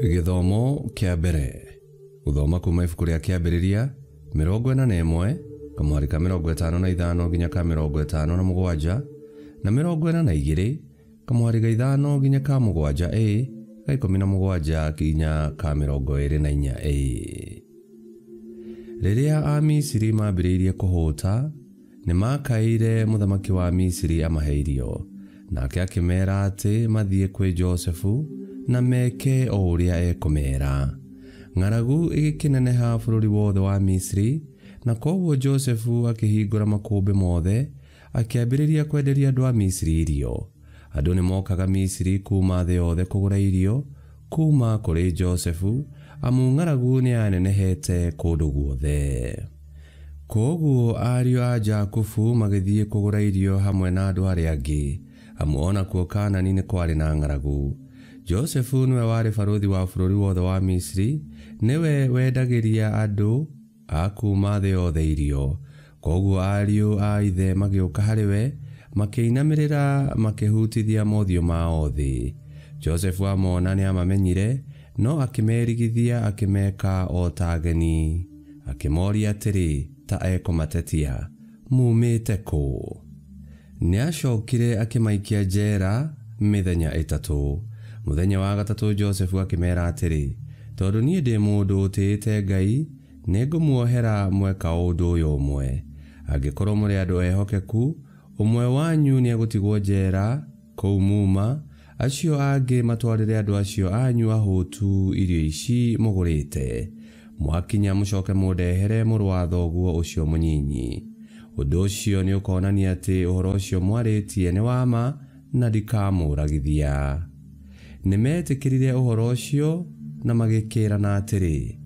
Gĩthomo kĩa mbere. Gũthoma kuma ibuku rĩa Kĩambĩrĩria 41 kamwari ka 55 nginya ka 57 na 42 kamwari ga 5 nginya ka 7 a ga 17 nginya ka 24 a. Rĩrĩa Amisiri mambĩrĩirie kũhũta, nĩmakaĩire mũthamaki wa Misiri amahe irio, nake akĩmeera atĩ mathiĩ kwĩ Josefu na meke o ũrĩa ekũmeera. Ng'aragu ĩgĩkĩneneha bũrũri wothe wa Misiri, na kwoguo Josefu akĩhingũra makũmbĩ mothe, akĩambĩrĩria kwenderia andũ a Misiri irio. Andũ nĩmokaga Misiri kuuma thĩ yothe kũgũra irio kuuma kũrĩ Josefu, amu ng'aragu nĩyanenehete kũndũ guothe. Kwoguo ariũ a Jakubu magĩthiĩ kũgũra irio hamwe na andũ arĩa angĩ, amu o nakuo Kaanani nĩ kwarĩ na ng'aragu. Josefu nĩwe warĩ barũthi wa bũrũri wothe wa Misiri, nĩwe wendagĩria andũ a kuuma thĩ yothe irio. Kwoguo ariũ a ithe magĩũka harĩ we, makĩinamĩrĩra makĩhutithia mothiũ mao thĩ. Josefu amona nĩamamenyire, no akĩmerigithia akĩmeka o ta ageni. Akĩmoria atĩrĩ, ta ekũmatetia, mumĩte kũ? Nĩacokire akĩmaikia njera mĩthenya 3. Mũthenya wa gatatũ Josefu akĩmeera atĩrĩ, tondũ niĩ ndĩ mũndũ ũtĩĩte Ngai, nĩngũmuohera mweka ũndũ ũyũ ũmwe. Angĩkorwo mũrĩ andũ ehokeku, ũmwe wanyu nĩegũtigwo njera kũu muma, acio angĩ matwarĩre andũ acio anyu ahũtu irio ici mũgũrĩte. Mwakinya mũcoke mũndehere mũrũ wa thoguo ũcio mũnyinyi. Ũndũ ũcio nĩũkonania atĩ ũhoro ũcio mwarĩtie nĩ wa ma na ndikamũragithia. Nĩmetĩkĩrire ũhoro ũcio na magĩkĩrana atĩrĩ,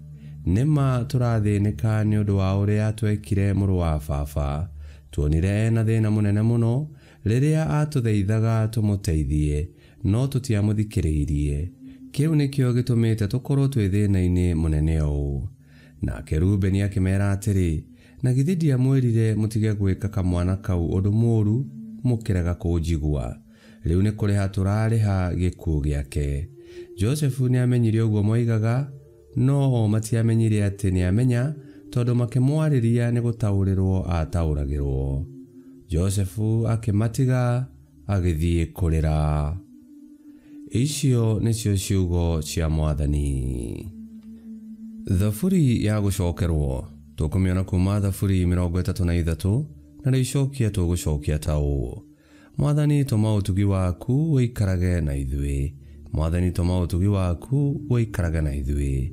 nĩma tũrathĩnĩka nĩ ũndũ wa ũrĩa twekire mũrũ wa baba. Tuonire ena thĩna mũnene mũno rĩrĩa atũthaithaga tũmũteithie, no tũtiamũthikĩrĩirie. Kĩu nĩkĩo gĩtũmĩte tũkorwo twĩ thĩna-inĩ mũnene ũũ. Nake Rubeni akĩmeera atĩrĩ, na githĩ ndiamwĩrire mũtige gwĩka kamwana kau ũndũ mũũru, mũkĩrega kũnjigua. Rĩu nĩ kũrĩha tũrarĩha gĩkuũ gĩake. Josefu nĩamenyire ũguo moigaga, no o matiamenyire atĩ nĩamenya, tondũ makĩmwarĩria nĩ gũtaũrĩrwo ataũragĩrwo. Josefu akĩmatiga agĩthiĩ kũrĩra. Icio nĩcio ciugo cia Mwathani. Thaburi ya gũcokerwo tũkũmĩona kuma Thaburi 33 na rĩicokia tũgũcokia ta ũũ: Mwathani, tũma ũtugi waku ũikarage na ithuĩ. Mwathani, tũma ũtugi waku ũikarage na ithuĩ.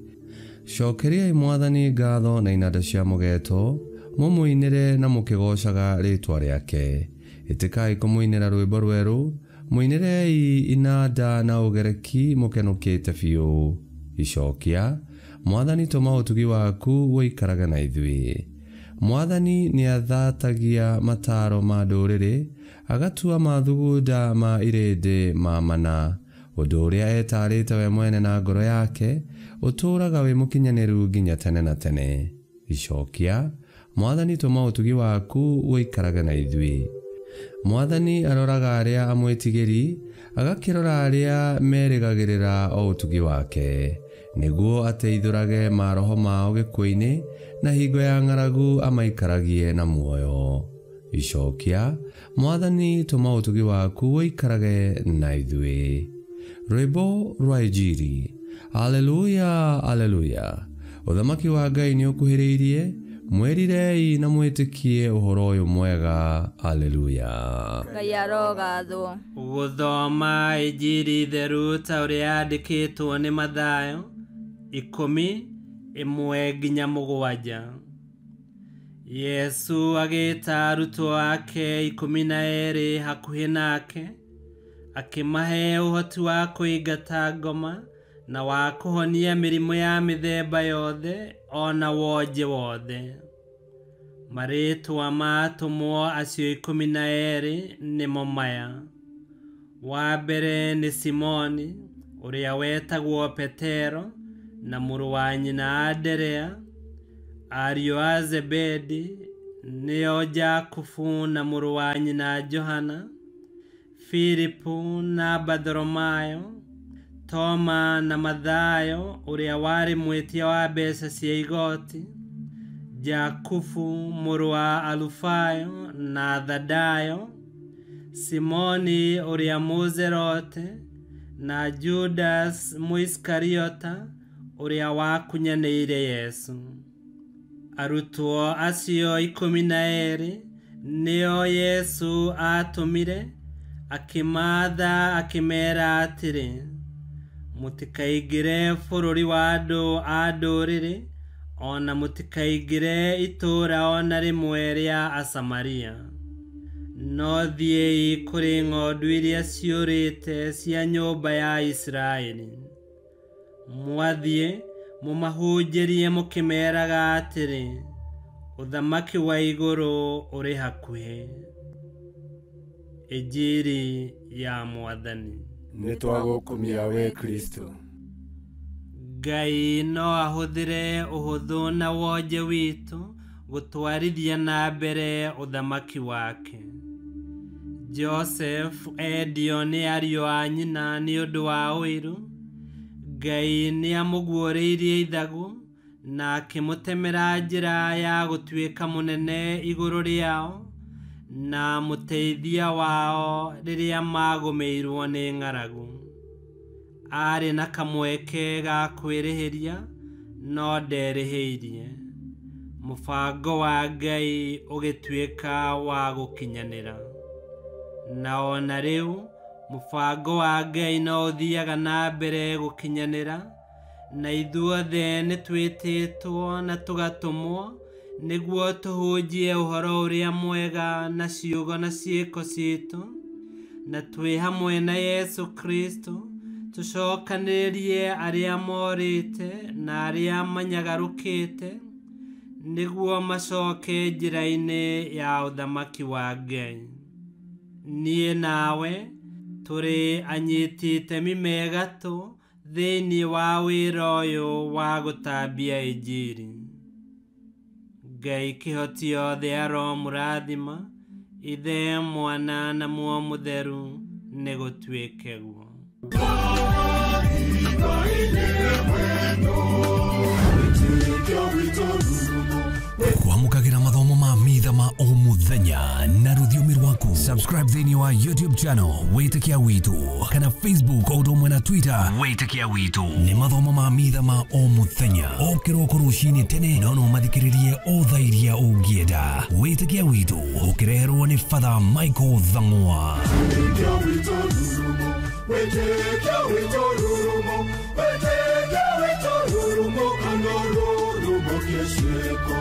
Cokeriai Mwathani ngatho na inanda cia mũgeeto, mũmũinĩre na mũkĩgoocaga rĩĩtwa rĩake. Ĩtĩkai kũmũinĩra rwĩmbo rwerũ, mũinĩrei inanda na ũgereki mũkenũkĩte biũ. Icokia: Mwathani, tũma ũtugi waku ũikarage na ithuĩ. Mwathani nĩathatagia mataro ma ndũrĩrĩ, agatua mathugunda ma irĩndĩ ma mana. Ũndũ ũrĩa etarĩte we mwene na ngoro yake, ũtũũraga wĩ mũkinyanĩru nginya tene na tene. Icokia: Mwathani, tũma ũtugi waku ũikarage na ithuĩ. Mwathani aroraga arĩa amwĩtigĩri, agakĩrora arĩa merĩgagĩrĩra o ũtugi wake, nĩguo ateithũrage maroho mao gĩkuũ-inĩ, na hingo ya ng'aragu amaikaragie na muoyo. Icokia: Mwathani, tũma ũtugi waku ũikarage na ithuĩ. Rwĩmbo rwa Injiri. Aleluya, aleluya. Ũthamaki wa Ngai nĩũkuhĩrĩirie, mwĩrirei na mwĩtĩkie ũhoro ũyũ mwega. Aleluya. Ngai arogathwo. Gũthoma Injiri theru ta ũrĩa yandĩkĩtwo nĩ Mathayo 10:1 nginya 7. Yesu agĩĩta arutwo ake 12 hakuhĩ nake, akĩmahe ũhoti wa kũingata ngoma na wa kũhonia mĩrimũ ya mĩthemba yothe o na wonje wothe. Marĩĩtwa ma atũmwo acio 12 nĩmo maya: wa mbere nĩ Simoni ũrĩa wetagwo Petero na mũrũ wa nyina Anderea, ariũ a Zebedi nĩo Jakubu na mũrũ wa nyina Johana, Filipu na Bartholomayo, Toma na Mathayo ũrĩa warĩ mwĩtia wa mbeca cia igoti, Jakubu mũrũ wa Alufayo na Thadayo, Simoni ũrĩa Mũzerote, na Judas Mũisikariota ũrĩa wakunyanĩire Yesu. Arutwo acio 12 nĩo Yesu aatũmire, akĩmaatha akĩmeera atĩrĩ, mũtikaingĩre bũrũri wa andũ a ndũrĩrĩ, o na mũtikaingĩre itũũra o na rĩmwe rĩa Asamaria. No thiĩi kũrĩ ng'ondu iria ciũrĩte cia nyũmba ya Isiraeli. Mwathiĩ mũmahunjĩrie mũkĩmeeraga atĩrĩ, ũthamaki wa igũrũ ũrĩ hakuhĩ. Injiri ya Mwathani. Nĩtwagũkumia we Kristo. Ngai no ahũthĩre ũhũthũ na wonje witũ gũtwarithia na mbere ũthamaki wake. Joseph endio nĩ ariũ a nyina nĩ ũndũ wa ũiru. Ngai nĩamũguũrĩirie ithagu na akĩmũtemera njĩra ya gũtuĩka mũnene igũrũ rĩao na mũteithia wao rĩrĩa magũmĩirwo nĩ ng'aragu. Aarĩ na kamweke ga kwĩrĩhĩria no nderĩhĩirie. Mũbango wa Ngai ũgĩtuĩka wa gũkinyanĩra. Na ona rĩu mũbango wa Ngai no ũthiaga na mbere gũkinyanĩra, na ithuothe nĩtwĩtĩtwo na tũgatũmwo nĩguo tũhunjie ũhoro ũrĩa mwega na ciugo na ciĩko ciitũ, na twĩ hamwe na Yesu Kristo tũcokanĩrĩrie arĩa morĩte na arĩa manyagarũkĩte nĩguo macoke njĩra-inĩ ya ũthamaki wa Ngai. Niĩ nawe tũrĩ anyiti itemi mega tũ thĩinĩ wa wĩra ũyũ wa gũtambia Injiri. Ngai kĩhoti othe aromũrathima, Ithe, Mwana na Muoyo Mũtheru, nĩgũtuĩke guo. Kwamũkagĩra mathomo ma mitha ma o mũthenya na rũthiomi rwaku. Subscribe thĩinĩ wa YouTube channel Wĩtĩkia Witũ kana Facebook o ũndũ ũmwe na Twitter Wĩtĩkia Witũ. Nĩ mathomo ma mitha ma o mũthenya o kĩroko rũcinĩ tene, no no mathikĩrĩrie o thaa iria ũngĩenda. Wĩtĩkia Witũ ũkĩreherwo nĩ Father Michael Thang'wa. Wĩtĩkia witũ rurumo, wĩtĩkia witũ rurumo, kana rurumo kĩciko.